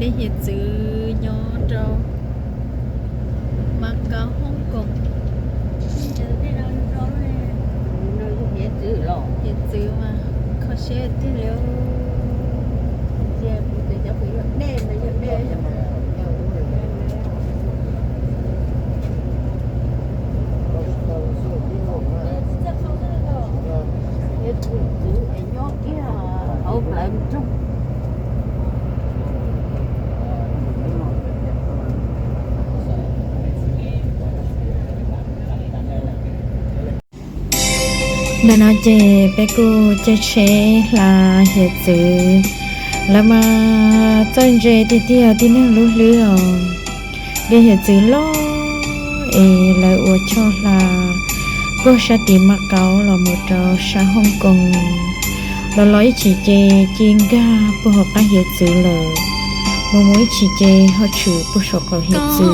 Peb hiav txwv nyob rau Macau, Hong Kong. Hiav txwv mas kho siab tiag li. Ntawm no ces peb kuj caij tsheb hla hiav txwv. Lawv mas txawj ntse tiag tiag, tib neeg lub hlwb os. Dej hiav txwv loj es lawv ua choj hla puag sab tim Macau los mus rau sab Hong Kong. Los los ib chim ces ci nkag puag hauv qab hiav txwv lawm, mus mus ib chim ces ho tshwm puag saum qaum hiav txwv,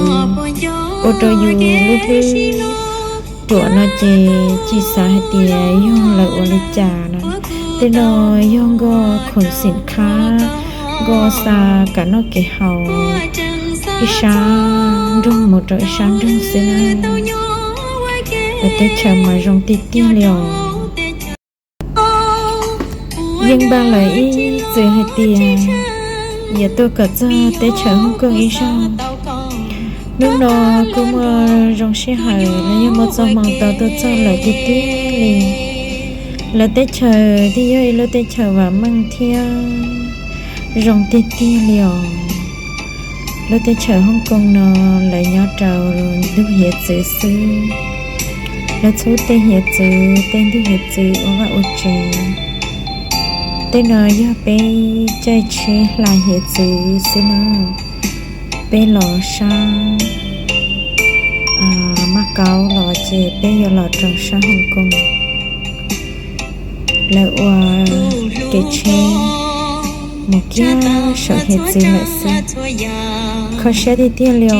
ua rau yus lub hlwb ruam no ces tsis xav hais tias yog lawv ua li cas na. Tej no yog nkoj khoom xim khab, nkoj xa kev noj kev haus ib sab nroog mus rau ib sab nroog xwb na. Lawv teb chaws mas zoo tiag tiag li os. Yeej npaj lawm ib txwm hais tias yuav tuaj kom txog teb chaws Hong Kong ib zaug. Hnub no kuj muaj zoo sij hawm los yog muaj txoj hmoo tau tuaj txog lawm tiag tiag li. Lawv teb chaws thiaj yog ib lub teb chaws vam meej thiab zoo tiag tiag li os. Lub teb chaws Hong Kong no lawv nyob rau ntug hiav txwv xwb. Lawv txhub tej hiav txwv, tej ntug hiav txwv ua vaj ua tsev. Tej no yog peb caij tsheb hla hiav txwv xwb na. Peb los sab Mab Kaub los ces peb yuav los rau sab Hoo Koos. Lawv ua kev tsheb mus kiag saum hiav txwv lawm xwb. Kho siab tiag tiag li os.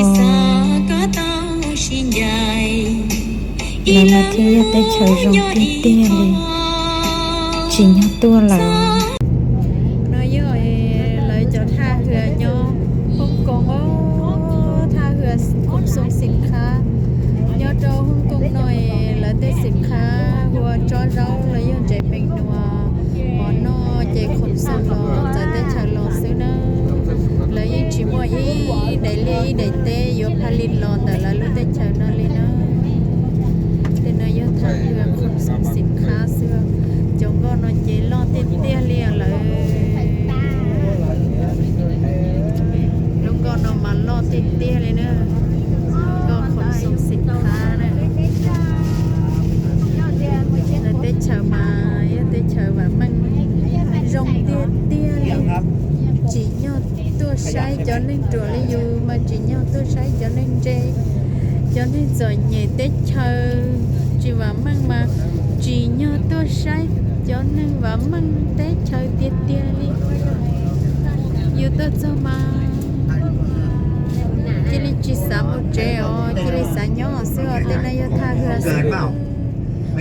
Lawv mas thiaj yog teb chaws zoo tiag tiag li, tsim nyog tuaj lawm. No yog lawv cov thaj hwm nyob Hoo Koos, thaj hwm khoom xoom xim khab nyob rau Hoo Koos no. Lawv tej xim khab hu ua tsob zaub los yog ntses pees nua, mov noj ces khoom xoom los txawv teb chaws los xwb na. Lawv yeej tsis muaj ib daim liaj ib daim teb yuav pha li los ntawm lawv lub teb chaws no li na. Tej no yog thaj hwm khoom xoom xim khab xwb. Cov nkoj no ces loj tiag tiag li lawm. Lub nkoj no mas loj tiag tiag li na. Nkoj khoom xoom xim khab na. Lawv teb chaws mas yog teb chaws vam meej zoo tiag tiag li. Tsim nyog tuaj saib cov neeg ruam li yus mas tsim nyog tuaj saib cov neeg ntse, cov neeg txom nyem teb chaws tsis vam meej mas tsim nyog tuaj saib cov neeg vam meej teb chaws tiag tiag li. Yus tuaj txog mas cia li tsis xav mus tsev os, cia li xav nyob xwb os. Tej no yog thaj hwm xwb,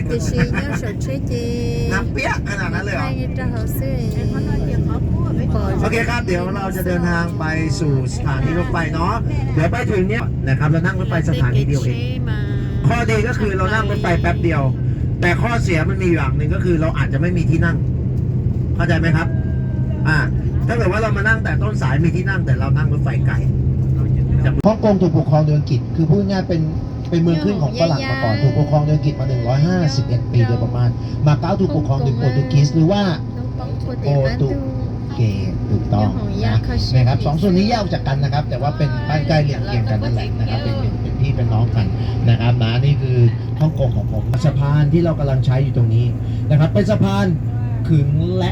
tiam sis nyob saum tsheb ces thaij rau hauv xwb. Okครับ เดี๋ยวเราจะเดินทางไปสู่สถานีรถไฟเนาะ เดี๋ยวไปถึงเนี่ยนะครับ เรานั่งรถไฟสถานีเดียวเอง ข้อดีก็คือเรานั่งรถไฟแป๊บเดียว แต่ข้อเสียมันมีอยู่อย่างหนึ่งก็คือเราอาจจะไม่มีที่นั่ง เข้าใจไหมครับ อ่า ถ้าเกิดว่าเรามานั่งแต่ต้นสายมีที่นั่ง แต่เรานั่งรถไฟไกล ฮ่องกงถูกปกครองโดยอังกฤษ คือพูดง่ายๆเป็นเป็นเมืองขึ้นของฝรั่งมาก่อน ถูกปกครองโดยอังกฤษมาหนึ่งร้อยห้าสิบเอ็ดปีโดยประมาณ มาเก๊าถูกปกครองโดยโปรตุเกส หรือว่า โปรตุเกส ถูกต้องนะ นะครับ สองส่วนนี้แยกออกจากกันนะครับ แต่ว่าเป็นบ้านใกล้เรือนเคียงกันนั่นแหละนะครับ เป็นเป็นเป็นพี่เป็นน้องกันนะครับนะ นี่คือฮ่องกงของผม สะพานที่เรากำลังใช้อยู่ตรงนี้นะครับ เป็นสะพานขึงและ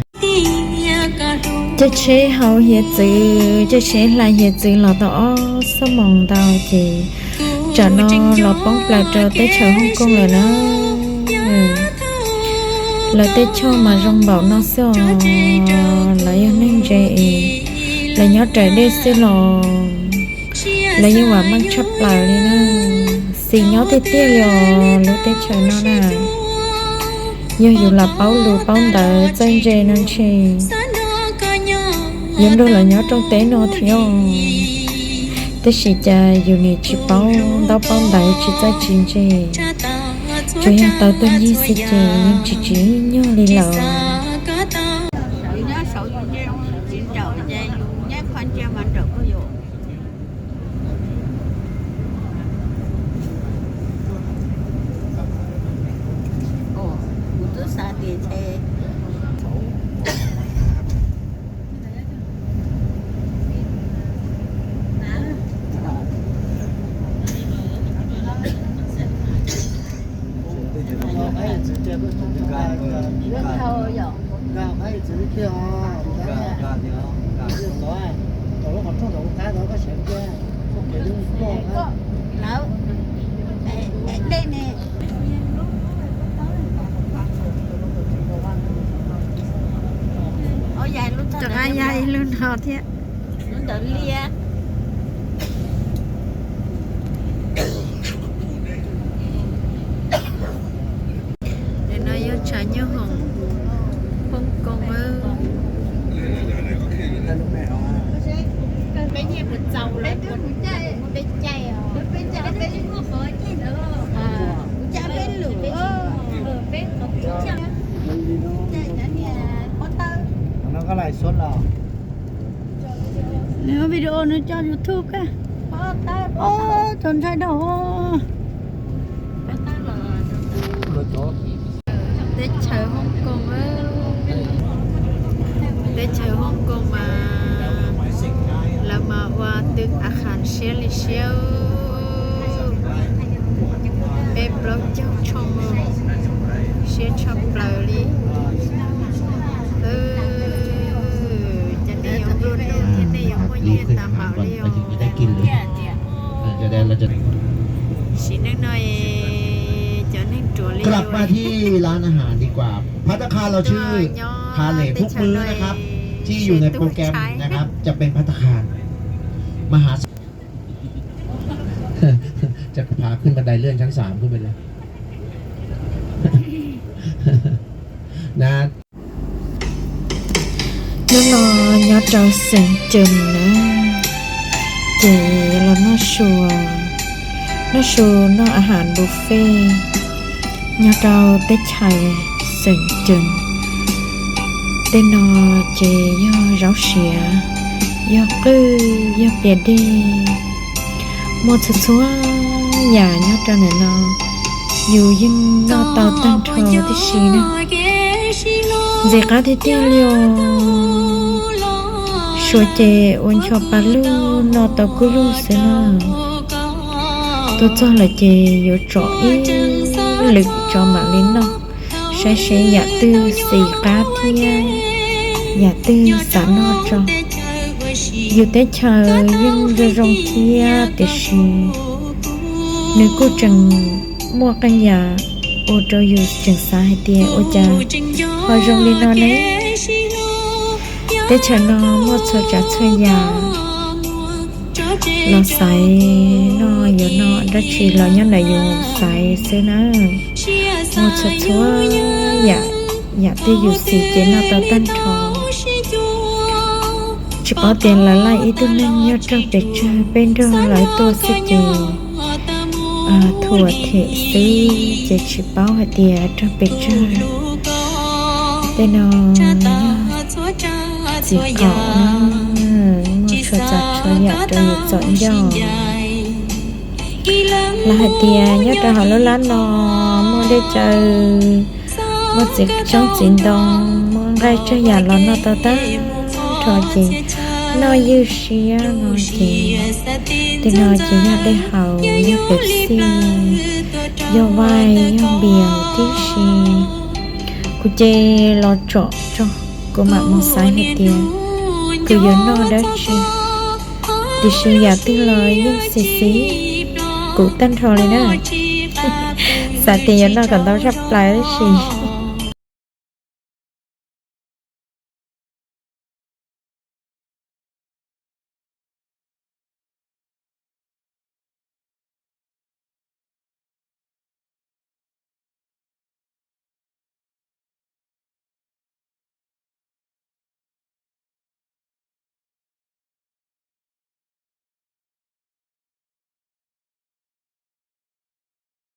Caij tsheb hauv hiav txwv, caij tsheb hla hiav txwv los tau ob xuab moos ntau ces tsam no los poob plaws rau teb chaws Hoo Koos lawm na. Lawv tej choj mas zoo npaum no xwb os. Lawv yog neeg ntse es lawv nyob raws dej xwb los lawv yeej vam meej tshaj plaws li na. Xis nyob tiag tiag li os lub teb chaws no na. Yog yus lam paub lus paub ntawv txawj ntse no ntshe yus Yuav nrog lawv nyob rau teb no thiab, tab sis cas yus nim tsis paub ntaub paub ntawv, tsis txawj tsis ntse, tsuas yog tau tuaj ncig xwb ces yeej tsis tsim nyog li lawm. Rov qab ya ib lub no thiab. Nim no yog tshav nyob hoom Hong Kong. Nws ua video nws coj YouTube ka. Cov ntshai dhau. Teb chaws Hong Kong, teb chaws Hong Kong mas lawv mas ua tw a khas siab li siab. Peb plaub caug tshooj, siab tshaj plaws li. Cov neeg yuav nplua nuj thiab nej yuav muaj nyiaj tas npaum li os. Sim neej no cov neeg ruam li กลับมาที่ร้านอาหารดีกว่า ภัตตาคาร เราชื่อ ทานเลทุกมื้อนะครับ ที่อยู่ในโปรแกรมนะครับ จะเป็นภัตตาคาร มหา จะพาขึ้นบันไดเลื่อนชั้นสามขึ้นไปเลย นะ Hnub no nyob rau xeev Cees na, ces los noj su, noj su noj a has buffet nyob rau teb chaws xeev Cees. Tej no ces yog zaub siav, yog qwj, yog pias dej, muaj txhua txhua yam nyob rau ntawm no. Yus yeej noj tau tag nrho tib si na. Ntxim qab tiag tiag li os. Suav ces ua ncho pa lug noj tau kub lug xwb na. Tuaj txog lawm ces yuav tsom ib lwm tso mam li noj, saib seb yam twg xis qab thiab yam twg xav noj tso. Yus teb chaws yeej zoo zoo thiab tiam sis nws kuj tseem muaj qee yam ua rau yus tseem xav hais tias ua cas ho zoo li no ne. Teb chaws no muaj txhua tsav txhua yam, los xaiv noj yuav noj dab tsi los nyob ntawm yus xaiv xwb na. Muaj txhua txhua yam, yam twg yus xis ces noj tau tag nrho. Tsis paub tias lawv laij ib tug neeg yog raug pes tsawg, peb nrog lawv tuaj xwb ces thuam them xwb ces tsis paub hais tias raug pes tsawg. Tej no txiv qaum na, muaj txhua tsav txhua yam rau yus txom ncauj. Lawv hais tias nyob rau hauv lub lab no muaj dej cawv, muaj txiv tsob txiv ntoo, muaj nqaij tsawg yam los noj tau tag nrho ces noj ywj siab no ces tej no ces yog dej haus, yog Pepsi, yog Sprite, yog beer tib si. Kuv ces los tsom tso, kuv mam mus xaiv hais tias kuv yuav noj dab tsi. Tiam sis yam twg los yeej xis xis kuv tag nrho li na. Xav tias yuav noj kom ntau tshaj plaws tab sis